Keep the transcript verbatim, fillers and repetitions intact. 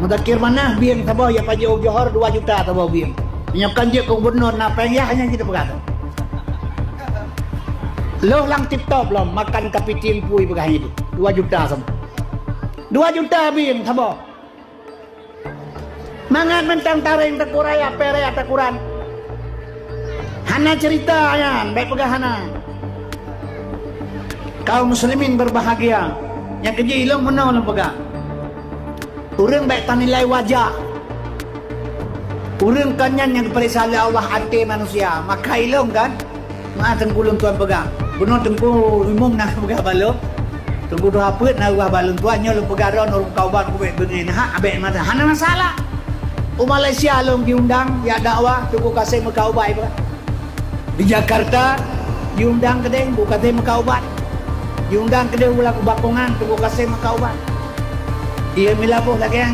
Mudakir Manah bieng saboh, ya Pak Johor dua juta saboh bieng. Nyoe kan jeuet keu gubernur, na péng yah nyan kita peugah tu. Loh lam TikTok lom makan kapiting pui peugah itu. Dua juta saboh. Dua juta bieng saboh. Mangat mantong tareng Teungku Raya, peh raya takuran. Hana cerita nyan, bék peugah hana. Kaum muslimin berbahagia. Nyang keujih ilong meunoe lôn peugah. Ureuëng bék tanilai wajah. Ureuëng kon nyan nyang geupareksa lé Allah até manusia. Maka ilong kan? Meu'ah Teungku lôn tuan peugah. Bunoe Teungku Imum na peugah balon. Teungku Tuha Peuet na peugah balon tuan, nyoe lôn peugah droe ureuëng kaubat kubek beungéh na hak abék mata. Hana masalah. U Malaysia lôn diundang jak dakwah Teungku Kasem Meukaubat peugah. Di Jakarta diundang keudeh Teungku Kasem Meukaubat. Diundang keudeh ulang bakongan Teungku Kasem Meukaubat. Iya mila boh lagée